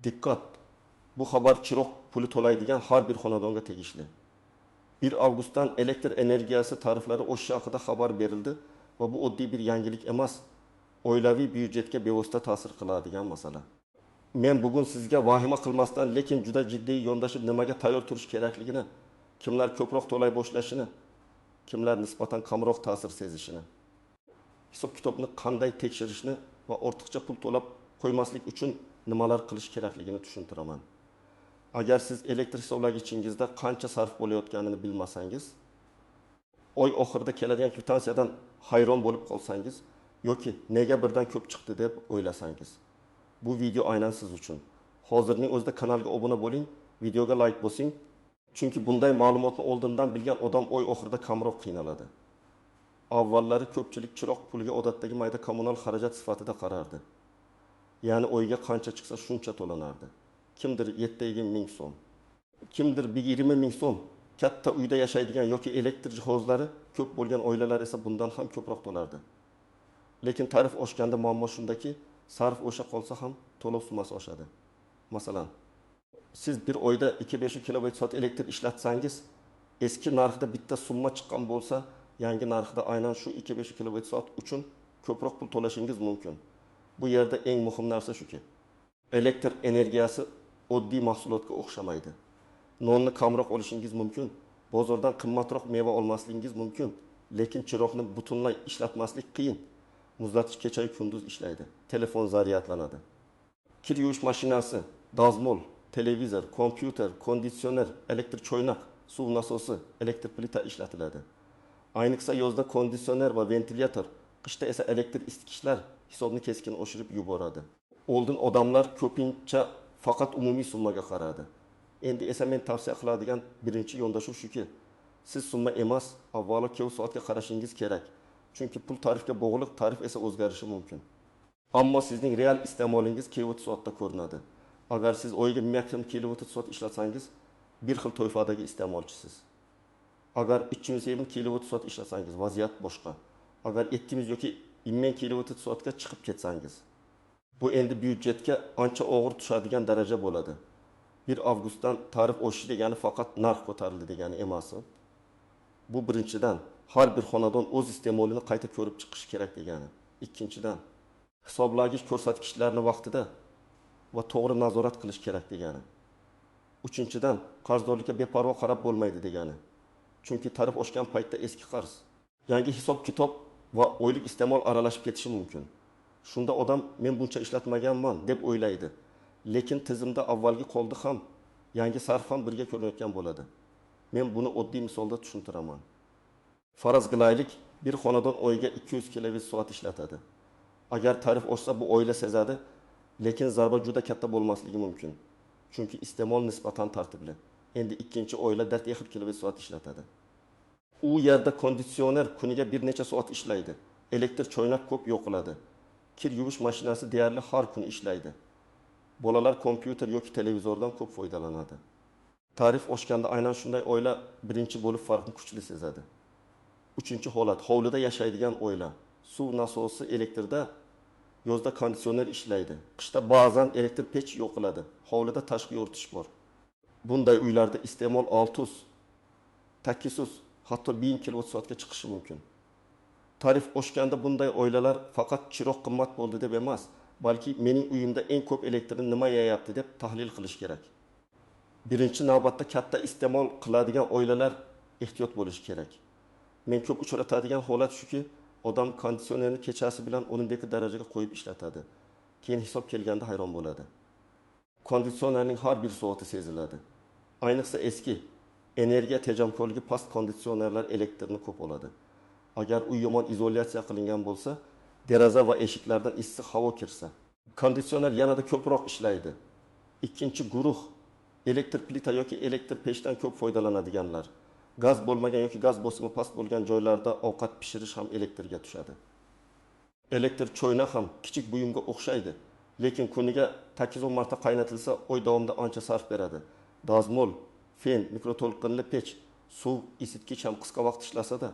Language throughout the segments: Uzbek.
Diqqat! Bu xabar chiroq puli to'laydigan har bir xonadonga tegishli. 1 avgustdan elektr energiyasi tariflari oshishi haqida xabar berildi va bu oddiy bir yangilik emas, oilaviy byudjetga bevosita ta'sir qiladigan masala. Men bugun sizga vahima qilmasdan, lekin juda jiddiy yondashib nimaga tayyor turish kerakligini, kimlar ko'proq to'lay boshlashini, kimlar nisbatan kamroq ta'sir sezishini, hisob-kitobni qanday tekshirishni va ortiqcha pul to'lab qo'ymaslik uchun nimalar qilish kerakligini tushuntiraman. Agar siz elektr hisoblagichingizda qancha sarf bo'layotganini bilmasangiz, oy oxirida keladigan kvitansiyadan hayron bo'lib qolsangiz yoki nega birdan ko'p chiqdi deb o'ylasangiz, bu video aynan siz uchun. Hozirning o'zida kanalga obuna bo'ling, videoga like bosing, chunki bunday ma'lumotni oldindan bilgan odam oy oxirida kamroq qiynaladi. Avvallari ko'pchilik chiroq puliga odatdagi mayda kommunal xarajat sifatida qarardi. Ya'ni oyga qancha chiqsa shuncha to'lanardi. Kimdir 7 ming so'm, kimdir 20 ming so'm. Katta uyda yashaydigan yoki elektr jihozlari ko'p bo'lgan oilalar esa bundan ham ko'proq to'lardi. Lekin tarif oshganda muammo shundaki, sarf o'sha qolsa ham to'lov summasi oshadi. Masalan, siz bir oyda 2,5 kilovat soat elektr ishlatsangiz, eski narxda bitta summa chiqqan bo'lsa, yangi narxda aynan shu 2,5 kilovat soat uchun ko'proq pul to'lashingiz mumkin. Bu yerda eng muhim narsa shuki, elektr energiyasi oddiy mahsulotga o'xshamaydi. Nonni kamroq olishingiz mumkin, bozordan qimmatroq meva olmasligingiz mumkin, lekin chiroqni butunlay ishlatmaslik qiyin. Muzlatgich kecha-yu kunduz ishlaydi, telefon zaryadlanadi. Kir yuvish mashinasi, dazmol, televizor, kompyuter, konditsioner, elektr choynak, suv nasosi, elektr plita ishlatiladi. Ayniqsa yozda konditsioner va ventilyator, qishda esa elektr isitgichlar hisobni keskin oshirib yuboradi. Oldin odamlar ko'pincha faqat umumiy summaga qaradi. Endi esa men tavsiya qiladigan birinchi yondashuv shuki, siz summa emas, avvalo kilovat soatga qarashingiz kerak. Chunki pul tarifga bog'liq, tarif esa o'zgarishi mumkin. Ammo sizning real iste'molingiz kilovat soatda ko'rinadi. Agar siz oyiga 1000 kilovat soat ishlatsangiz, bir xil toifadagi iste'molchisiz. Agar 350 kilovat soat ishlatsangiz, vaziyat boshqa. Agar 700 yoki 1000 kilovat soatga chiqib ketsangiz, bu endi byudjetga ancha og'ir tushadigan daraja bo'ladi. 1 avgustdan tarif oshishi degani faqat narx ko'tarildi degani emas. Bu birinchidan, har bir xonadon o'z iste'molini qayta ko'rib chiqishi kerak degani. Ikkinchidan, hisoblagich ko'rsatkichlarni vaqtida va to'g'ri nazorat qilish kerak degani. Uchinchidan, qarzdorlikka beparvo qarab bo'lmaydi degani. Chunki tarif oshgan paytda eski qarz, yangi hisob-kitob va oylik iste'mol aralashib ketishi mumkin. Shunda odam men buncha ishlatmaganman deb o'ylaydi. Lekin tizimda avvalgi qoldiq ham, yangi sarf ham birga ko'rinayotgan bo'ladi. Men buni oddiy misolda tushuntiraman. Faraz qilaylik, bir xonadon oyiga 200 kilovat soat ishlatadi. Agar tarif oshsa bu oila sezadi, lekin zarba juda katta bo'lmasligi mumkin. Chunki iste'mol nisbatan tartibli. Endi ikkinchi oila 4,5 kilovat soat ishlatadi. U yerda konditsioner kuniga bir necha soat ishlaydi. Elektr choynak ko'p yo'qiladi. Kir yuvish mashinasi deyarli har kuni ishlaydi. Bolalar kompyuter yoki televizordan ko'p foydalanadi. Tarif oshganda aynan shunday oila birinchi bo'lib farqni kuchli sezadi. Uchinchi holat, hovlida yashaydigan oila. Suv nasosi elektrda, yozda konditsioner ishlaydi. Qishda ba'zan elektr pech yo'qiladi. Hovlida tashqi yoritish bor. Bunday uylarda iste'mol 600, 800, hatto 1000 kilovat soatga chiqishi mumkin. Tarif oshganda bunday oilalar faqat chiroq qimmat bo'ldi deb emas, balki mening uyimda eng ko'p elektrni nima yeyapti deb tahlil qilish kerak. Birinchi navbatda katta iste'mol qiladigan oilalar ehtiyot bo'lishi kerak. Men ko'p uchratadigan holat shuki, odam konditsionerni kechasi bilan 12 darajaga qo'yib ishlatadi. Keyin hisob kelganda hayron bo'ladi. Konditsionerning har bir soati seziladi. Ayniqsa eski, energiya tejamkorligi past konditsionerlar elektrni ko'p oladi. Agar uy yomon izolyatsiya qilingan bo'lsa, deraza va eshiklardan issiq havo kirsa, konditsioner yanada ko'proq ishlaydi. Ikkinchi guruh elektr plita yoki elektr pechdan ko'p foydalanadiganlar. Gaz bo'lmagan yoki gaz bosimi past bo'lgan joylarda ovqat pishirish ham elektrga tushadi. Elektr choynak ham kichik buyumga o'xshaydi, lekin kuniga 8-10 marta qaynatilsa, oy davomida ancha sarf beradi. Dazmol, fen, mikroto'lqinli pech, suv isitgich ham qisqa vaqt ishlasa-da,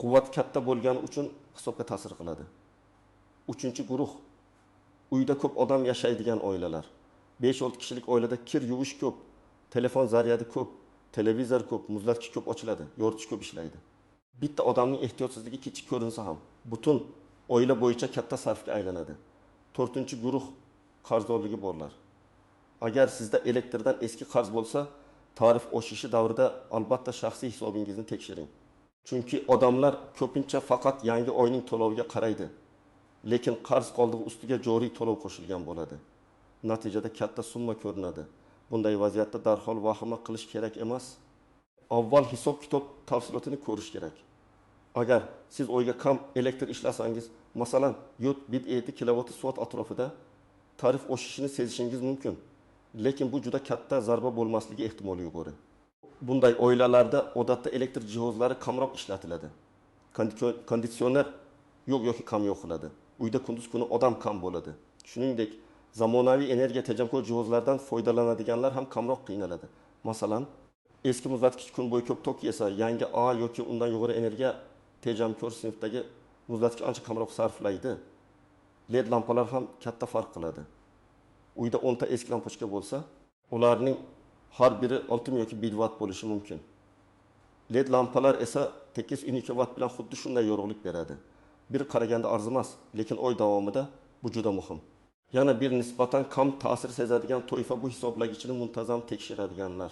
quvvat katta bo'lgani uchun hisobga ta'sir qiladi. Uchinchi guruh uyda ko'p odam yashaydigan oilalar. 5-6 kishilik oilada kir yuvish ko'p, telefon zaryadi ko'p, televizor ko'p, muzlatgich ko'p ochiladi, yoritish ko'p ishlaydi. Bitta odamning ehtiyotsizligi kichik ko'rinsa ham, butun oila bo'yicha katta sarfga aylanadi. To'rtinchi guruh qarzdorligi borlar. Agar sizda elektrdan eski qarz bo'lsa, tarif oshishi davrida albatta shaxsiy hisobingizni tekshiring. Chunki odamlar ko'pincha faqat yangi oyning to'loviga qaraydi. Lekin qarz qoldig'i ustiga joriy to'lov qo'shilgan bo'ladi. Natijada katta summa ko'rinadi. Bunday vaziyatda darhol vahima qilish kerak emas. Avval hisob-kitob tafsilotini ko'rish kerak. Agar siz oyga kam elektr ishlasangiz, masalan, 7 kilovat soat atrofida tarif oshishini sezishingiz mumkin. Lekin bu juda katta zarba bo'lmasligi ehtimoli yuqori. Bunday oilalarda odatda elektr jihozlari kamroq ishlatiladi. Konditsioner yo'q yoki kam yoqiladi. Uyda kunduz kuni odam kam bo'ladi. Shuningdek, zamonaviy energiya tejamkor jihozlardan foydalanadiganlar ham kamroq qiynaladi. Masalan, eski muzlatgich kun bo'yi ko'p tok yesa, yangi A yoki undan yuqori energiya tejamkor sinfdagi muzlatgich ancha kamroq sarflaydi. LED lampalar ham katta farq qiladi. Uyda 10 ta eski lampochka bo'lsa, ularning har biri 6 yoki 1 watt bo'lishi mumkin. LED lampalar esa tekis 12 watt bilan xuddi shunday yorug'lik beradi. Bir qaraganda arzimas, lekin oy davomida bu juda muhim. Yana bir nisbatan kam ta'sir sezadigan toifa bu hisoblagichni muntazam tekshiradiganlar.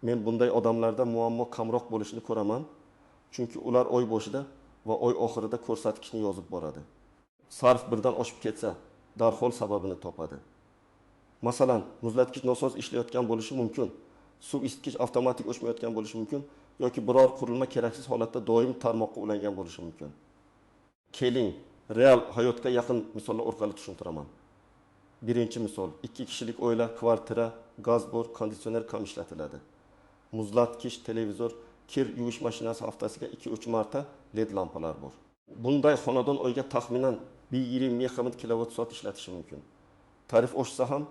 Men bunday odamlarda muammo kamroq bo'lishini ko'raman, chunki ular oy boshida va oy oxirida ko'rsatkichni yozib boradi. Sarf birdan oshib ketsa, darhol sababini topadi. Masalan, muzlatgich nosoz ishlayotgan bo'lishi mumkin, suv isitgich avtomatik o'chmayotgan bo'lishi mumkin yoki biror qurilma keraksiz holatda doim tarmoqqa ulangan bo'lishi mumkin. Keling, real hayotga yaqin misollar orqali tushuntiraman. Birinchi misol, 2 kishilik oila, kvartira, gaz bor, konditsioner kam ishlatiladi. Muzlatgich, televizor, kir yuvish mashinasi haftasiga 2-3 marta, LED lampalar bor. Bunday xonadon oyga taxminan 1.5 kilovat soat ishlatishi mumkin. Tarif oshsa ham,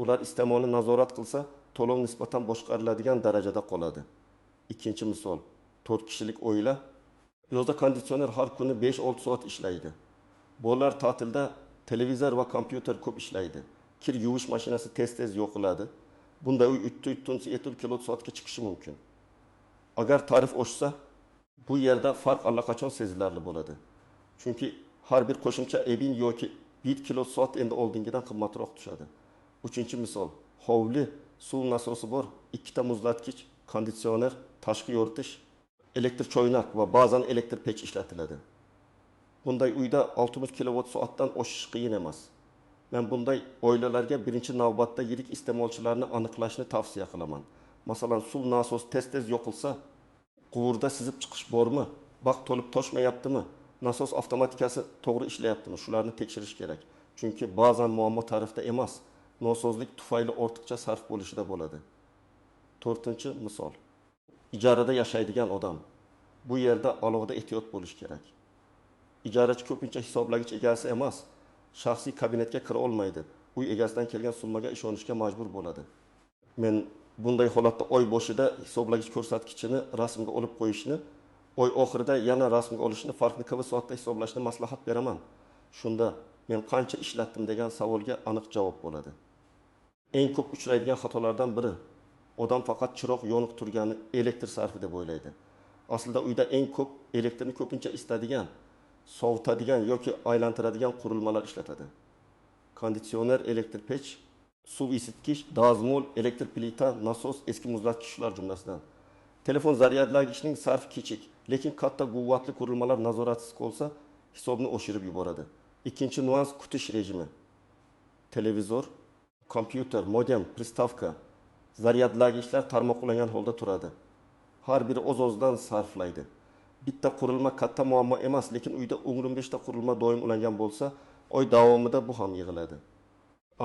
ular iste'molni nazorat qilsa, to'lov nisbatan boshqariladigan darajada qoladi. Ikkinchi misol, 4 kishilik oila, yozda konditsioner har kuni 5-6 soat ishlaydi. Bolalar ta'tilda televizor va kompyuter ko'p ishlaydi. Kir yuvish mashinasi tez-tez yoqiladi. Bunday uy 3.7 kilovat soatga chiqishi mumkin. Agar tarif oshsa, bu yerda farq allaqachon sezilarli bo'ladi. Chunki har bir qo'shimcha ebin yoki 1 kilovat soat endi oldingidan qimmatroq tushadi. Uchinchi misol, hovli, suv nasosi bor, 2 ta muzlatgich, konditsioner, tashqi yoritish, elektr choynak va ba'zan elektr pech ishlatiladi. Bunday uyda 60 kilovat soatdan oshish qiyin emas. Men bunday oilalarga birinchi navbatda yirik iste'molchilarni aniqlashni tavsiya qilaman. Masalan, suv nasosi tez-tez yoqilsa, quvurda sizib chiqish bormi, bak to'lib toshmayaptimi, nasos avtomatikasi to'g'ri ishlayaptimi, shularni tekshirish kerak. Chunki ba'zan muammo tarifda emas, nosozlik tufayli ortiqcha sarf bo'lishida bo'ladi. To'rtinchi misol, ijarada yashaydigan odam. Bu yerda alohida ehtiyot bo'lish kerak. Ijarachi ko'pincha hisoblagich egasi emas, shaxsiy kabinetga kira olmaydi. Uy egasidan kelgan summaga ishonishga majbur bo'ladi. Men bunday holatda oy boshida hisoblagich ko'rsatkichini rasmga olib qo'yishni, oy oxirida yana rasmga olishni, farqni kV soatda hisoblashni maslahat beraman. Shunda men qancha ishlatdim degan savolga aniq javob bo'ladi. Eng ko'p uchraydigan xatolardan biri, odam faqat chiroq yoniq turgani elektr sarfi deb o'ylaydi. Aslida uyda eng ko'p elektrni ko'pincha istadigan, sovutadigan yoki aylantiradigan qurilmalar ishlatadi. Konditsioner, elektr pech, suv isitgich, dazmol, elektr plita, nasos, eski muzlatgich shular jumlasidan. Telefon zaryadlagichning sarfi kichik, lekin katta quvvatli qurilmalar nazoratsiz qolsa, hisobni oshirib yuboradi. Ikkinchi nuans kutish rejimi. Televizor, kompyuter, modem, pristavka, zaryadlagichlar tarmoq ulangan holda turadi. Har biri o'z-o'zidan sarflaydi. Bitta qurilma katta muammo emas, lekin uyda 15 ta qurilma doim ulangan bo'lsa, oy davomida bu ham yig'iladi.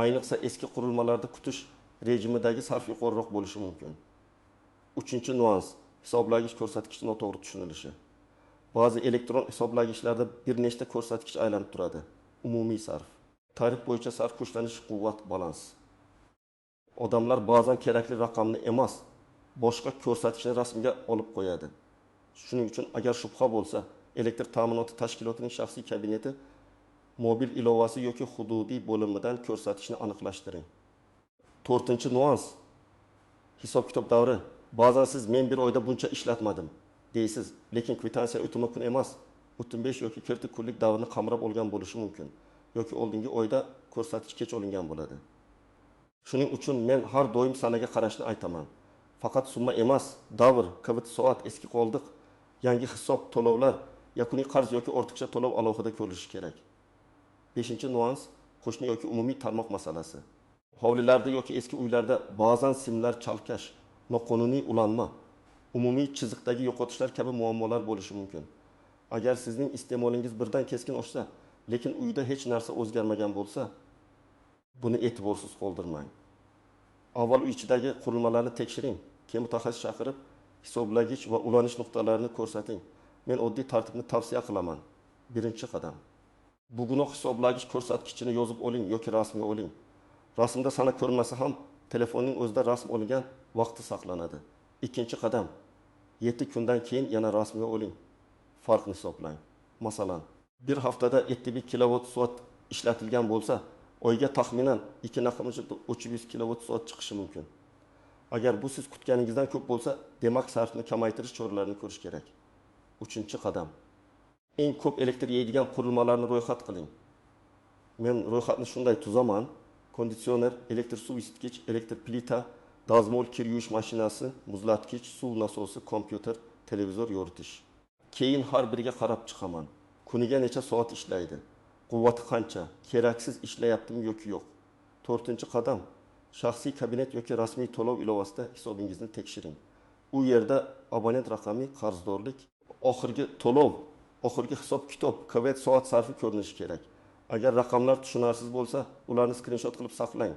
Ayniqsa eski qurilmalarda kutish rejimidagi sarf yuqoriroq bo'lishi mumkin. Uchinchi nuans, hisoblagich ko'rsatkichi noto'g'ri tushunilishi. Ba'zi elektron hisoblagichlarda bir nechta ko'rsatkich aylanib turadi. Umumiy sarf, tarif bo'yicha sarf kuchlanish, quvvat, balans. Odamlar ba'zan kerakli raqamni emas, boshqa ko'rsatkichni rasmga olib qo'yadi. Shuning uchun agar shubha bo'lsa, elektr ta'minoti tashkilotining shaxsiy kabineti, mobil ilovasi yoki hududiy bo'limidan ko'rsatkichni aniqlashtiring. To'rtinchi nuans: hisob-kitob davri. Ba'zan siz "Men bir oyda buncha ishlatmadim" deysiz, lekin kvitansiya o'tma kun emas, 35 yoki 40 kunlik davrni qamrab olgan bo'lishi mumkin yoki oldingi oyda ko'rsatkich kech olingan bo'ladi. Shuning uchun men har doim sanaga qarashni aytaman. Faqat summa emas, davr, kVt-soat, eski qoldiq, yangi hisob, to'lovlar, yakuniy qarz yoki ortiqcha to'lov alohida ko'rilishi kerak. Beshinchi nuans: qo'shni yoki umumiy tarmoq masalasi. Hovlilarda yoki eski uylarda ba'zan simlar chalkash, noqonuniy ulanma, umumiy chiziqdagi yo'qotishlar kabi muammolar bo'lishi mumkin. Agar sizning iste'molingiz birdan keskin oshsa, lekin uyda hech narsa o'zgarmagan bo'lsa, buni e'tiborsiz qoldirmang. Avval uy ichidagi qurilmalarni tekshiring, keyin mutaxassis chaqirib, hisoblagich va ulanish nuqtalarini ko'rsating. Men oddiy tartibni tavsiya qilaman. Birinchi qadam: bugunoq hisoblagich ko'rsatkichini yozib oling yoki rasmga oling. Rasmda sana ko'rinmasa ham, telefonning o'zida rasm olingan vaqti saqlanadi. Ikkinchi qadam: 7 kundan keyin yana rasmga oling, farqni hisoblang. Masalan, bir haftada 71 kilovat soat ishlatilgan bo'lsa, oyga taxminan 2,3 kilovat soat chiqishi mumkin. Agar bu siz kutganingizdan ko'p bo'lsa, demak, sarfni kamaytirish choralarini ko'rish kerak. Uchinchi qadam: eng ko'p elektr yeydigan qurilmalarni ro'yxat qiling. Men ro'yxatni shunday tuzaman: konditsioner, elektr suv isitgich, elektr plita, dazmol, kir yuvish mashinasi, muzlatgich, suv nasosi, kompyuter, televizor yoritish. Keyin har biriga qarab chiqaman: kuniga necha soat ishlaydi, quvvati qancha, keraksiz ishlayaptimi yoki yo'q. To'rtinchi qadam: shaxsiy kabinet yoki rasmiy to'lov ilovasida hisobingizni tekshiring. U yerda abonent raqami, qarzdorlik, oxirgi to'lov, oxirgi hisob kitob, kvt soat sarfi ko'rinishi kerak. Agar raqamlar tushunarsiz bo'lsa, ularni skrinshot qilib saqlang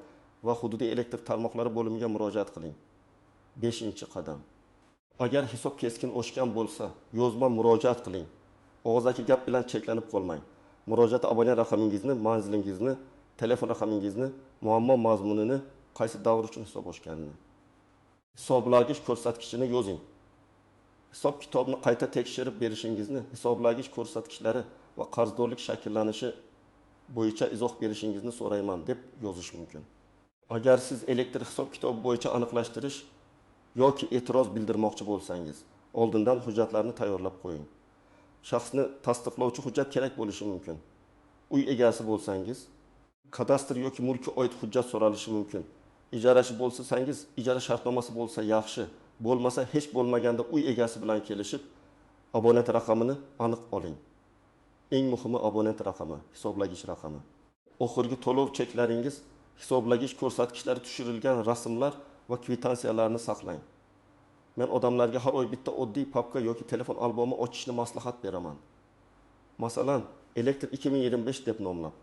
va hududiy elektr tarmoqlari bo'limiga murojaat qiling. Beshinchi qadam: agar hisob keskin oshgan bo'lsa, yozma murojaat qiling. Og'zaki gap bilan cheklanib qolmang. Murojaatda abonent raqamingizni, manzilingizni, telefon raqamingizni, muammo mazmunini, qaysi davr uchun hisob oshganini, hisoblagich ko'rsatkichini yozing. Hisob kitobni qayta tekshirib berishingizni, hisoblagich ko'rsatkichlari va qarzdorlik shakllanishi bo'yicha izoh berishingizni so'rayman, deb yozish mumkin. Agar siz elektr hisob kitobi bo'yicha aniqlashtirish yoki e'tiroz bildirmoqchi bo'lsangiz, oldindan hujjatlarni tayyorlab qo'ying. Shaxsni tasdiqlovchi hujjat kerak bo'lishi mumkin. Uy egasi bo'lsangiz, kadastr yoki mulkka oid hujjat so'ralishi mumkin. Ijarachi bo'lsangiz, ijara shartnomasi bo'lsa yaxshi, bo'lmasa, hech bo'lmaganda uy egasi bilan kelishib, abonent raqamini aniq oling. Eng muhimi abonent raqami, hisoblagich raqami. Oxirgi to'lov cheklaringiz, hisoblagich ko'rsatkichlari tushirilgan rasmlar va kvitansiyalarni saqlang. Men odamlarga har oy bitta oddiy papka yoki telefon albomi ochishni maslahat beraman. Masalan, "Elektr 2025" deb nomlab.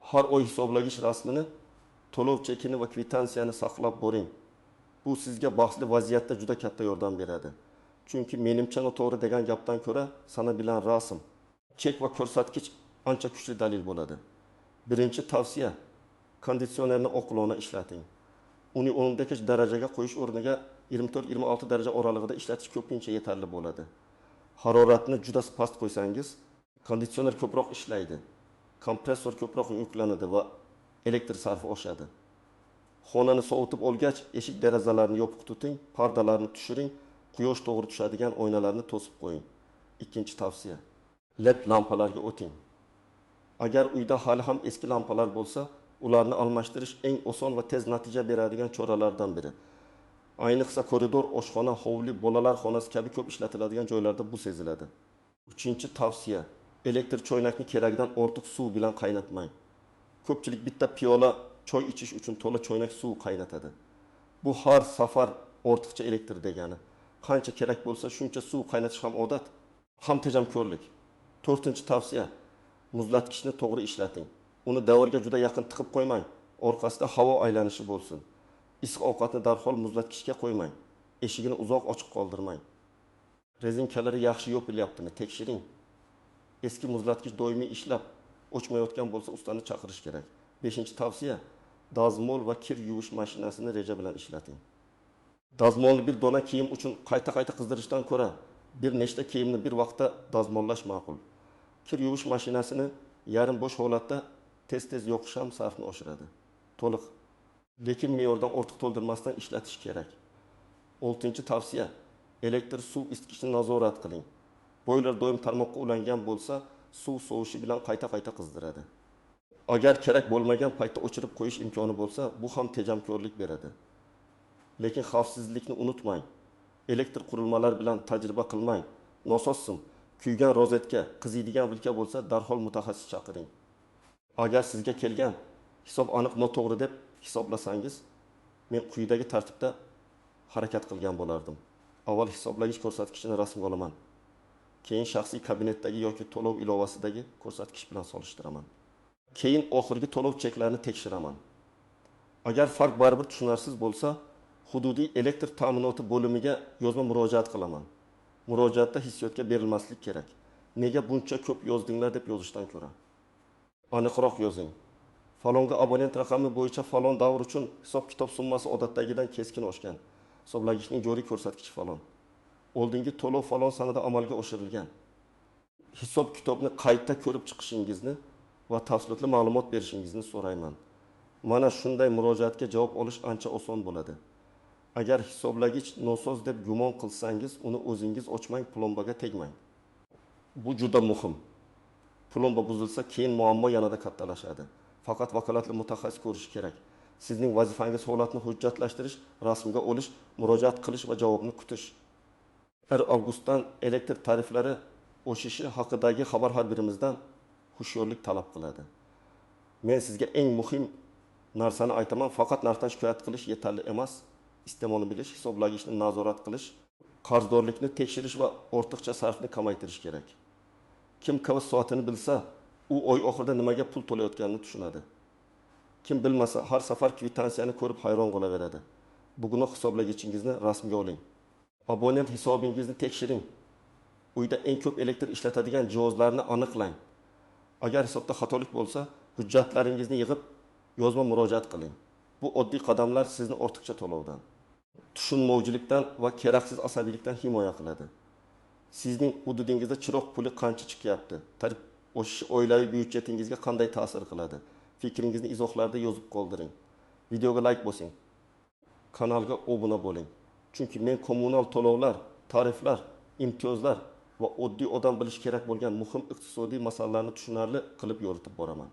Har oy hisoblagich rasmini, to'lov chekini va kvitansiyani saqlab boring. Bu sizga bahsli vaziyatda juda katta yordam beradi. Chunki "Menimcha noto'g'ri" degan gapdan ko'ra sana bilan rasm, chek va ko'rsatkich ancha kuchli dalil bo'ladi. Birinchi tavsiya: konditsionerni oqilona ishlating. Uni 15 darajaga qo'yish o'rniga 24-26 daraja oralig'ida ishlatish ko'pincha yetarli bo'ladi. Haroratni juda past qo'ysangiz, konditsioner ko'proq ishlaydi, kompressor ko'proq yuklanadi va elektr sarfi oshadi. Xonani sovutib olgach, eshik derazalarni yopiq tuting, pardalarni tushiring, quyosh to'g'ri tushadigan oynalarni to'sib qo'ying. Ikkinchi tavsiya: LED lampalarga o'ting. Agar uyda hali ham eski lampalar bo'lsa, ularni almashtirish eng oson va tez natija beradigan choralardan biri. Ayniqsa koridor, oshxona, hovli, bolalar xonasi kabi ko'p ishlatiladigan joylarda bu seziladi. Uchinchi tavsiya: elektr choynakni keragidan ortiq suv bilan qaynatmang. Ko'pchilik bitta piyola choy ichish uchun to'la choynak suv qaynatadi. Bu har safar ortiqcha elektr degani. Qancha kerak bo'lsa, shuncha suv qaynatish ham odat, ham tejamkorlik. To'rtinchi tavsiya: muzlatgichni to'g'ri ishlating. Uni devorga juda yaqin tiqib qo'ymang, orqasida havo aylanishi bo'lsin. Issiq ovqatni darhol muzlatgichga qo'ymang, eshigini uzoq ochiq qoldirmang. Rezinkalari yaxshi yopilyaptimi, tekshiring. Eski muzlatgich doimiy ishlab, o'chmayotgan bo'lsa, ustani chaqirish kerak. Beshinchi tavsiya: dazmol va kir yuvish mashinasini reja bilan ishlating. Dazmolni bir dona kiyim uchun qayta qayta qizdirishdan ko'ra bir nechta kiyimni bir vaqtda dazmollash ma'qul. Kir yuvish mashinasini yarim bo'sh holatda tez tez yoqish ham sarfni oshiradi. To'liq Lekin me'yordan ortiq to'ldirmasdan ishlatish kerak. Oltinchi tavsiya: elektr suv isitgichni nazorat qiling. Boyler doim tarmoqqa ulangan bo'lsa, suv sovishi bilan qayta-qayta qizdiradi. Agar kerak bo'lmagan paytda o'chirib qo'yish imkoni bo'lsa, bu ham tejamkorlik beradi. Lekin xavfsizlikni unutmang. Elektr qurilmalar bilan tajriba qilmang. Nosoz sim, kuygan rozetka, qiziydigan vilka bo'lsa, darhol mutaxassis chaqiring. Agar sizga kelgan hisob aniq noto'g'ri deb hisoblasangiz, men quyidagi tartibda harakat qilgan bo'lardim. Avval hisoblagich ko'rsatkichini rasmga olaman. Keyin shaxsiy kabinetdagi yoki to'lov ilovasidagi ko'rsatkich bilan solishtiraman. Keyin oxirgi to'lov cheklarini tekshiraman. Agar farq baribir tushunarsiz bo'lsa, hududiy elektr ta'minoti bo'limiga yozma murojaat qilaman. Murojaatda hissiyotga berilmaslik kerak. Nega buncha ko'p yozdinglar deb yozishdan ko'ra aniqroq yozing. Falonga abonent raqami bo'yicha falon davr uchun hisob-kitob summasi odatdagidan keskin oshgan. Hisoblagichning joriy ko'rsatkichi falon. Oldingi to'lov falon sanada amalga oshirilgan. Hisob-kitobni qayta ko'rib chiqishingizni va tafsilotli ma'lumot berishingizni so'rayman. Mana shunday murojaatga javob olish ancha oson bo'ladi. Agar hisoblagich nosoz deb gumon qilsangiz, uni o'zingiz ochmang, plombaga tegmang. Bu juda muhim. Plomba buzilsa, keyin muammo yanada kattalashadi. Faqat vakolatli mutaxassis ko'rishi kerak. Sizning vazifangiz holatni hujjatlashtirish, rasmga olish, murojaat qilish va javobni kutish. 1 avgustdan elektr tariflari oshishi haqidagi xabar har birimizdan hushyorlik talab qiladi. Men sizga eng muhim narsani aytaman, faqat narxdan shikoyat qilish yetarli emas. Iste'molni bilish, hisoblagichni nazorat qilish, qarzdorlikni tekshirish va ortiqcha sarfni kamaytirish kerak. Kim kVt soatini bilsa, u oy oxirida nimaga pul to'layotganini tushunadi. Kim bilmasa, har safar kvitansiyani ko'rib hayron qolaveradi. Bugunoq hisoblagichingizni rasmga oling. Abonent hisobingizni tekshiring. Uyda eng ko'p elektr ishlatadigan jihozlarni aniqlang. Agar hisobda xatolik bo'lsa, hujjatlaringizni yig'ib yozma murojaat qiling. Bu oddiy qadamlar sizni ortiqcha to'lovdan, tushunmovchilikdan va keraksiz asabiylikdan himoya qiladi. Sizning hududingizda chiroq puli qancha chiqyapti? Tarif oshishi oilaviy byudjetingizga qanday ta'sir qiladi? Fikringizni izohlarda yozib qoldiring. Videoga like bosing. Kanalga obuna bo'ling. Chunki men kommunal to'lovlar, tariflar, imtiyozlar va oddiy odam bilishi kerak bo'lgan muhim iqtisodiy masalalarni tushunarli qilib yoritib boraman.